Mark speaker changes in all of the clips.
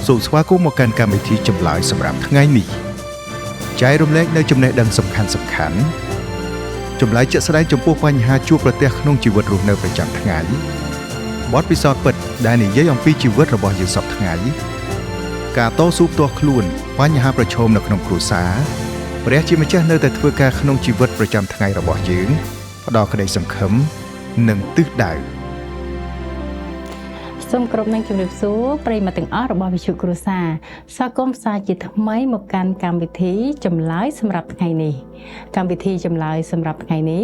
Speaker 1: សូមស្វាគមន៍មកកាន់កម្មវិធីចម្លើយសម្រាប់ថ្ងៃនេះចែករំលែកនៅចំណេះដឹងសំខាន់សំខាន់ចម្លើយជាក់ស្ដែងចំពោះបញ្ហាជួបប្រទះក្នុងជីវិតរស់នៅប្រចាំថ្ងៃបទពិសោធន៍ពិតដែលនិយាយអំពីជីវិតរបស់យើងសព្វថ្ងៃការតស៊ូផ្ទាល់ខ្លួនបញ្ហាប្រឈមនៅក្នុងគ្រួសារព្រះជាម្ចាស់នៅតែធ្វើការក្នុងជីវិតប្រចាំថ្ងៃរបស់យើងផ្ដល់ក្តីសង្ឃឹមនិងទិសដៅ
Speaker 2: សូមគោរពនឹងជម្រាបសួរប្រិយមិត្តទាំងអស់របស់វិទ្យុគ្រួសារស្វាគមន៍ផ្សាយជាថ្មីមកកាន់កម្មវិធីចម្លើយសម្រាប់ថ្ងៃនេះកម្មវិធីចម្លើយសម្រាប់ថ្ងៃនេះ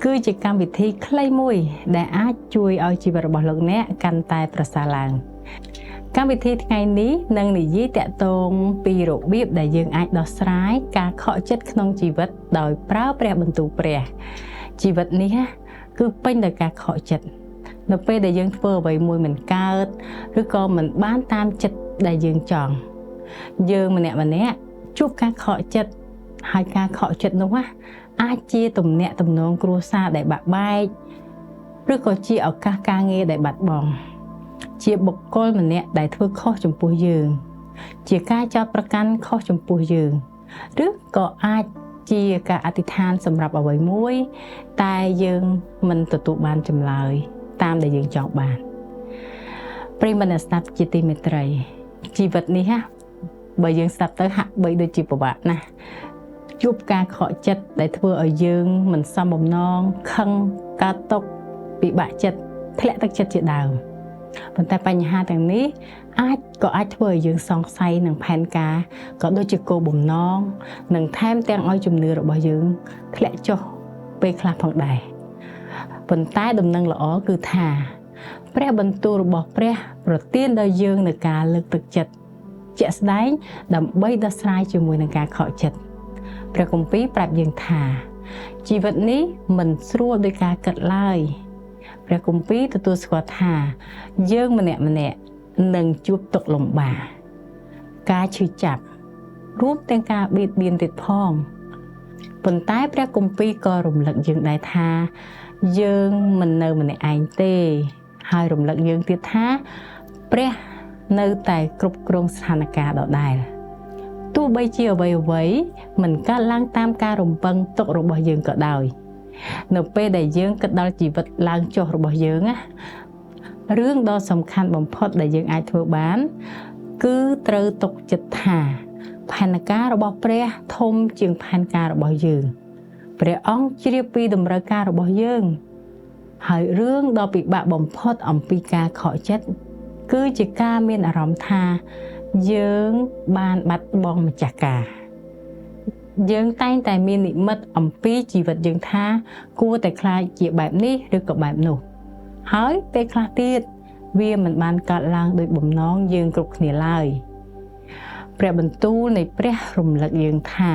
Speaker 2: គឺជាកម្មវិធីខ្លីមួយដែលអាចជួយឲ្យជីវិតរបស់លោកអ្នកកាន់តែប្រសើរឡើងកម្មវិធីថ្ងៃនេះនឹងនិយាយតាក់ទងពីរបៀបដែលយើងអាចដោះស្រាយការខកចិត្តក្នុងជីវិតដោយប្រើព្រះបន្ទូលព្រះជីវិតនេះគឺពេញដោយការខកចិត្តនៅពេលដែលយើងធ្វើអ្វីមួយមិនកើតឬក៏មិនបានតាមចិត្តដែលយើងចង់យើងម្នាក់ម្នាក់ជួបការខកចិត្តហើយការខកចិត្តនោះអាចជាទំនាក់ទំនងគ្រួសារដែលបាក់បែកឬក៏ជាឱកាសការងារដែលបាត់បង់ជាបុគ្គលម្នាក់ដែលធ្វើខុសចំពោះយើងជាការចោទប្រកាន់ខុសចំពោះយើងឬក៏អាចជាការអធិដ្ឋានសម្រាប់អ្វីមួយតែយើងមិនទទួលបានចម្លើយតាមដែលយើងចង់បានប្រិយមិត្តអ្នកស្ដាប់ជាទីមេត្រីជីវិតនេះបើយើងស្ដាប់ទៅហាក់បីដូចជាពិបាកណាស់ជួបការខកចិត្តដែលធ្វើឲ្យយើងមិនសមបំណងខឹងកើតទុក្ខពិបាកចិត្តធ្លាក់ទឹកចិត្តជាដើមប៉ុន្តែបញ្ហាទាំងនេះអាចធ្វើឲ្យយើងសង្ស័យនឹងផែនការក៏ដូចជាគោលបំណងនិងថែមទាំងឲ្យជំនឿរបស់យើងធ្លាក់ចុះពេលខ្លះផងដែរប៉ុន្តែដំណឹងល្អគឺថាព្រះបន្ទូលរបស់ព្រះប្រទានដល់យើងនូវការលើកទឹកចិត្តជាក់ស្ដែងដើម្បីដោះស្រាយជាមួយនឹងការខកចិត្តព្រះគម្ពីរប្រាប់យើងថាជីវិតនេះមិនស្រួលដោយការគិតឡើយព្រះគម្ពីរទទួលស្គាល់ថាយើងម្នាក់ម្នាក់នឹងជួបទុក្ខលំបាកការឈឺចាប់រួមទាំងការបៀតបៀនទៀតផងប៉ុន្តែព្រះគម្ពីរក៏រំលឹកយើងដែរថាយើងមិននៅម្នាក់ឯងទេហើយរំលឹកយើងទៀតថាព្រះនៅតែគ្រប់គ្រងស្ថានភាពដដែលទោះបីជាអ្វីៗមិនកើតឡើងតាមការរំពឹងទុករបស់យើងក៏ដោយនៅពេលដែលយើងគិតដល់ជីវិតឡើងចុះរបស់យើងណារឿងដ៏សំខាន់បំផុតដែលយើងអាចធ្វើបានគឺត្រូវទុកចិត្តថាផែនការរបស់ព្រះធំជាងផែនការរបស់យើងព្រះអង្គជ្រាបពីតម្រូវការរបស់យើងហើយរឿងដ៏ពិបាកបំផុតអំពីការខកចិត្តគឺជាការមានអារម្មណ៍ថាយើងបានបាត់បង់ម្ចាស់ការយើងតែងតែមាននិមិត្តអំពីជីវិតយើងថាគួរតែក្លាយជាបែបនេះឬក៏បែបនោះហើយពេលខ្លះទៀតវាមិនបានកើតឡើងដោយបំណងយើងគ្រប់គ្នាឡើយព្រះបន្ទូលនៃព្រះរំលឹកយើងថា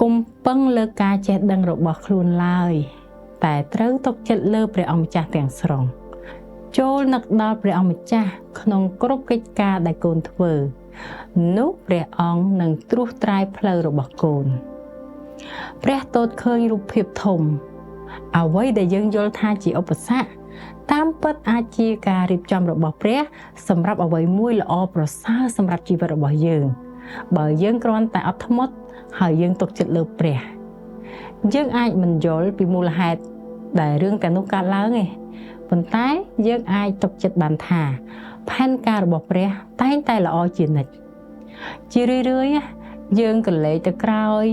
Speaker 2: កុំពឹងលើការចេះដឹងរបស់ខ្លួនឡើយតែត្រូវទុកចិត្តលើព្រះអង្គម្ចាស់ទាំងស្រុងចូលនឹកដល់ព្រះអង្គម្ចាស់ក្នុងគ្រប់កិច្ចការដែលកូនធ្វើនោះព្រះអង្គនឹងត្រួសត្រាយផ្លូវរបស់កូនព្រះទតឃើញរូបភាពធំអ្វីដែលយើងយល់ថាជាឧបសគ្គតាមពិតអាចជាការរៀបចំរបស់ព្រះសម្រាប់អ្វីមួយល្អប្រសើរសម្រាប់ជីវិតរបស់យើងបើយើងគ្រាន់តែអត់ធ្មត់ហើយយើងទុកចិត្តលើព្រះយើងអាចមិនយល់ពីមូលហេតុដែលរឿងទាំងនោះកើតឡើងទេប៉ុន្តែយើងអាចទុកចិត្តបានថាផែនការរបស់ព្រះតែងតែល្អជានិច្ចជារឿយៗយើងក៏លេចទៅក្រោយ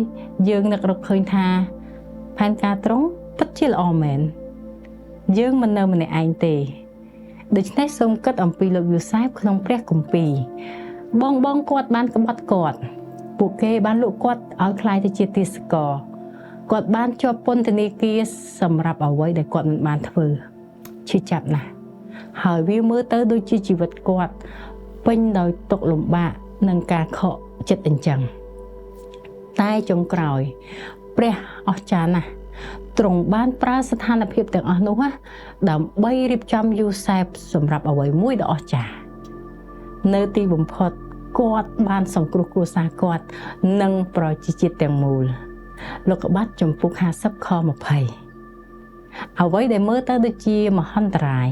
Speaker 2: យើងនឹករកឃើញថាផែនការត្រង់ពិតជាល្អមែនយើងមិននៅម្នាក់ឯងទេដូច្នេះសូមគិតអំពីលោកយូសែបក្នុងព្រះគម្ពីរបងគាត់បានក្បត់គាត់ពួកគេបានលក់គាត់ឲ្យក្លាយទៅជាទាសករគាត់បានជាប់ពន្ធនាគារសម្រាប់អ្វីដែលគាត់មិនបានធ្វើឈឺចាប់ណាស់ហើយវាមើលទៅដូចជាជីវិតគាត់ពេញដោយទុក្ខលំបាកនិងការខកចិត្តអញ្ចឹងតែចុងក្រោយព្រះអស្ចារ្យណាស់ទ្រង់បានប្រើស្ថានភាពទាំងអស់នោះដើម្បីរៀបចំយូសែបសម្រាប់អ្វីមួយដ៏អស្ចារ្យនៅទីបំផុតគាត់បានសង្គ្រោះគ្រួសារគាត់និងប្រជាជាតិទាំងមូលលោកុបាទជំពូក50ខ20អ្វីដែលមើលទៅដូចជាមហន្តរាយ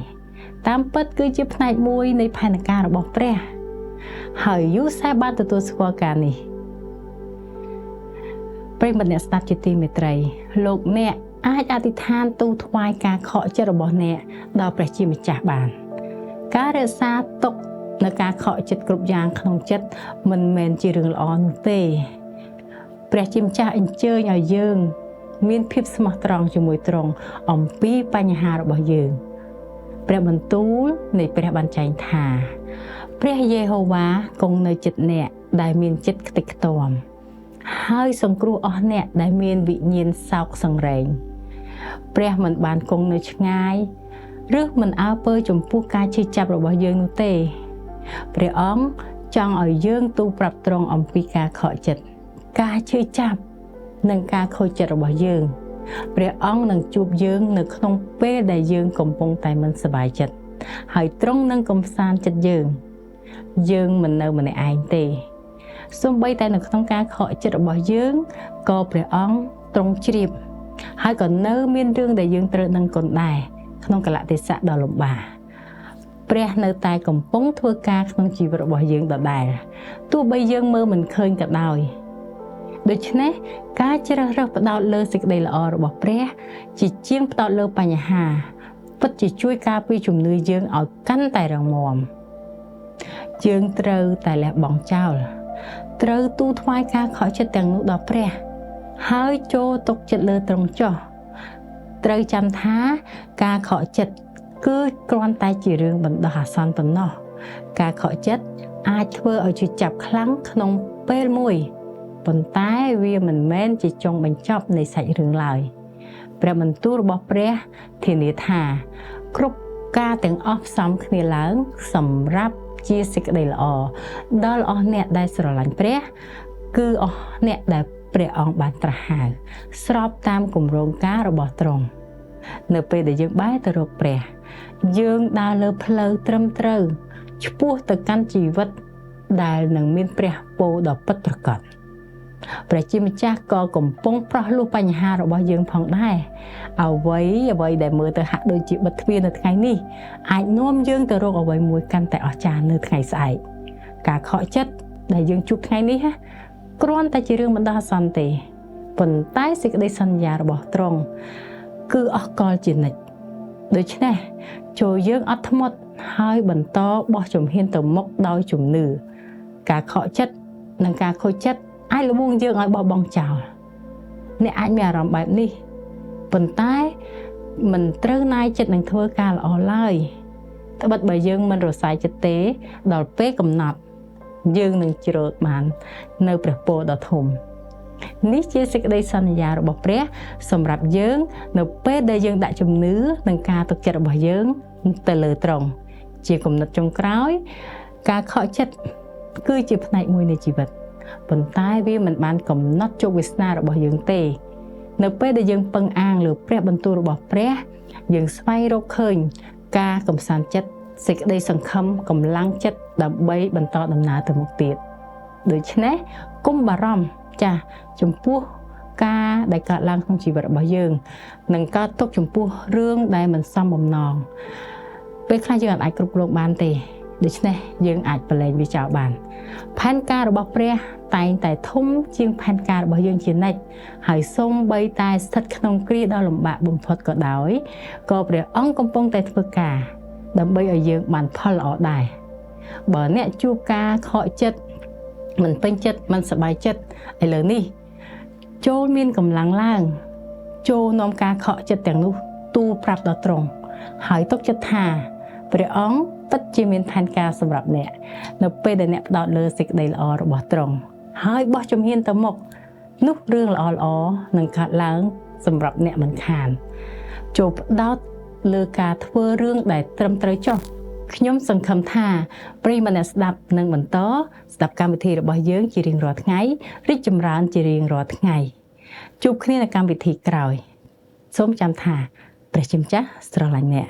Speaker 2: តាមពិតគឺជាផ្នែកមួយនៃផែនការរបស់ព្រះ ហើយយូសែបបានទទួលស្គាល់ការនេះប្រិយមិត្តអ្នកស្ដាប់ជាទីមេត្រីលោកអ្នកអាចអធិដ្ឋានទូលថ្វាយការខកចិត្តរបស់អ្នកដល់ព្រះជាម្ចាស់បានការរក្សាទុកនៅការខកចិត្តគ្រប់យ៉ាងក្នុងចិត្តមិនមែនជារឿងល្អនោះទេព្រះជាម្ចាស់អញ្ជើញឲ្យយើងមានភាពស្មោះត្រង់ជាមួយទ្រង់អំពីបញ្ហារបស់យើងព្រះបន្ទូលនៃព្រះបានចែងថាព្រះយេហូវ៉ាគង់នៅជិតអ្នកដែលមានចិត្តខ្ទេចខ្ទាំហើយសង្គ្រោះអស់អ្នកដែលមានវិញ្ញាណសោកសង្រេងព្រះមិនបានគង់នៅឆ្ងាយឬមិនអើពើចំពោះការឈឺចាប់របស់យើងនោះទេព្រះអង្គចង់ឲ្យយើងទូលប្រាប់ទ្រង់អំពីការខកចិត្តការឈឺចាប់និងការខូចចិត្តរបស់យើងព្រះអង្គនឹងជួបយើងនៅក្នុងពេលដែលយើងកំពុងតែមិនសប្បាយចិត្តហើយទ្រង់នឹងកំសាន្តចិត្តយើងយើងមិននៅម្នាក់ឯងទេសូម្បីតែនៅក្នុងការខកចិត្តរបស់យើងក៏ព្រះអង្គទ្រង់ជ្រាបហើយក៏នៅមានរឿងដែលយើងត្រូវដឹងគុណដែរក្នុងកលៈទេសៈដ៏លំបាកព្រះនៅតែកំពុងធ្វើការក្នុងជីវិតរបស់យើងដដែលទោះបីយើងមើលមិនឃើញក៏ដោយដូច្នេះការជ្រើសរើសផ្ដោតលើសេចក្តីល្អរបស់ព្រះជាជាងផ្ដោតលើបញ្ហាពិតជាជួយការពារជំនឿយើងឲ្យកាន់តែរឹងមាំយើងត្រូវតែលះបង់ចោលត្រូវទូលថ្វាយការខកចិត្តទាំងនោះដល់ព្រះហើយចូលទុកចិត្តលើទ្រង់ចុះត្រូវចាំថាការខកចិត្តគឺគ្រាន់តែជារឿងបណ្ដោះអាសន្នប៉ុណ្ណោះការខកចិត្តអាចធ្វើឲ្យឈឺចាប់ខ្លាំងក្នុងពេលមួយប៉ុន្តែវាមិនមែនជាចុងបញ្ចប់នៃសាច់រឿងឡើយព្រះបន្ទូលរបស់ព្រះធានាថាគ្រប់ការទាំងអស់ផ្សំគ្នាឡើងសម្រាប់ជាសេចក្តីល្អដល់អស់អ្នកដែលស្រឡាញ់ព្រះគឺអស់អ្នកដែលព្រះអង្គបានត្រាស់ហៅស្របតាមគម្រោងការរបស់ទ្រង់នៅពេលដែលយើងបែរទៅរកព្រះយើងដើរលើផ្លូវត្រឹមត្រូវឆ្ពោះទៅកាន់ជីវិតដែលនឹងមានព្រះពរដ៏ពិតប្រាកដព្រះជាម្ចាស់ក៏កំពុងប្រោះលោះបញ្ហារបស់យើងផងដែរអ្វីដែលមើលទៅហាក់ដូចជាបិទទ្វារនៅថ្ងៃនេះអាចនាំយើងទៅរកអ្វីមួយកាន់តែអស្ចារ្យនៅថ្ងៃស្អែកការខកចិត្តដែលយើងជួបថ្ងៃនេះគ្រាន់តែជារឿងបណ្ដោះអាសន្នទេប៉ុន្តែសេចក្តីសន្យារបស់ទ្រង់គឺអស់កលជានិច្ចដូច្នេះចូលយើងអត់ធ្មត់ហើយបន្តបោះជំហានទៅមុខដោយជំនឿការខកចិត្តនិងការខូចចិត្តអាចលួងយើងឲ្យបោះបង់ចោលអ្នកអាចមានអារម្មណ៍បែបនេះប៉ុន្តែមិនត្រូវណាយចិត្តនឹងធ្វើការល្អឡើយត្បិតបើយើងមិនរសាយចិត្តទេដល់ពេលកំណត់យើងនឹងជ្រើតបាននៅព្រះពរដ៏ធំនេះជាសេចក្តីសន្យារបស់ព្រះសម្រាប់យើងនៅពេលដែលយើងដាក់ជំនឿនិងការទុកចិត្តរបស់យើងទៅលើទ្រង់ជាគំនិតចុងក្រោយការខកចិត្តគឺជាផ្នែកមួយនៃជីវិតប៉ុន្តែវាមិនបានកំណត់ជោគវាសនារបស់យើងទេនៅពេលដែលយើងពឹងអាងលើព្រះបន្ទូលរបស់ព្រះយើងស្វែងរកឃើញការកំសាន្តចិត្តសេចក្តីសង្ឃឹមកម្លាំងចិត្តដើម្បីបន្តដំណើរទៅមុខទៀតដូច្នេះកុំបារម្ភចាស់ចំពោះការដែលកើតឡើងក្នុងជីវិតរបស់យើងនិងកើតទុកចំពោះរឿងដែលមិនសមបំណងពេលខ្លះយើងអាចគ្រប់គ្រងបានទេដូច្នេះយើងអាចប្រឡែងវាចោលបានផែនការរបស់ព្រះតែងតែធំជាងផែនការរបស់យើងជានិច្ចហើយសូម្បីតែស្ថិតក្នុងគ្រាដ៏លំបាកបំផុតក៏ដោយក៏ព្រះអង្គកំពុងតែធ្វើការដើម្បីឲ្យយើងបានផលល្អដែរបើអ្នកជួបការខកចិត្តមិនពេញចិត្តមិនសប្បាយចិត្តឥឡូវនេះចូលមានកម្លាំងឡើងចូលនាំការខកចិត្តទាំងនោះទូលប្រាប់ដល់ទ្រង់ហើយទុកចិត្តថាព្រះអង្គពិតជាមានផែនការសម្រាប់អ្នកនៅពេលដែលអ្នកផ្ដោតលើសេចក្តីល្អរបស់ទ្រង់ហើយបោះជំហានទៅមុខនោះរឿងល្អៗនឹងកើតឡើងសម្រាប់អ្នកមិនខានចូលផ្ដោតលើការធ្វើរឿងដែលត្រឹមត្រូវចុះខ្ញុំសង្ឃឹមថាប្រិយមិត្តអ្នកស្ដាប់នឹងបន្តស្ដាប់កម្មវិធីរបស់យើងជារៀងរាល់ថ្ងៃរីកចម្រើនជារៀងរាល់ថ្ងៃជួបគ្នានៅកម្មវិធីក្រោយសូមចាំថាព្រះជាម្ចាស់ស្រឡាញ់អ្នក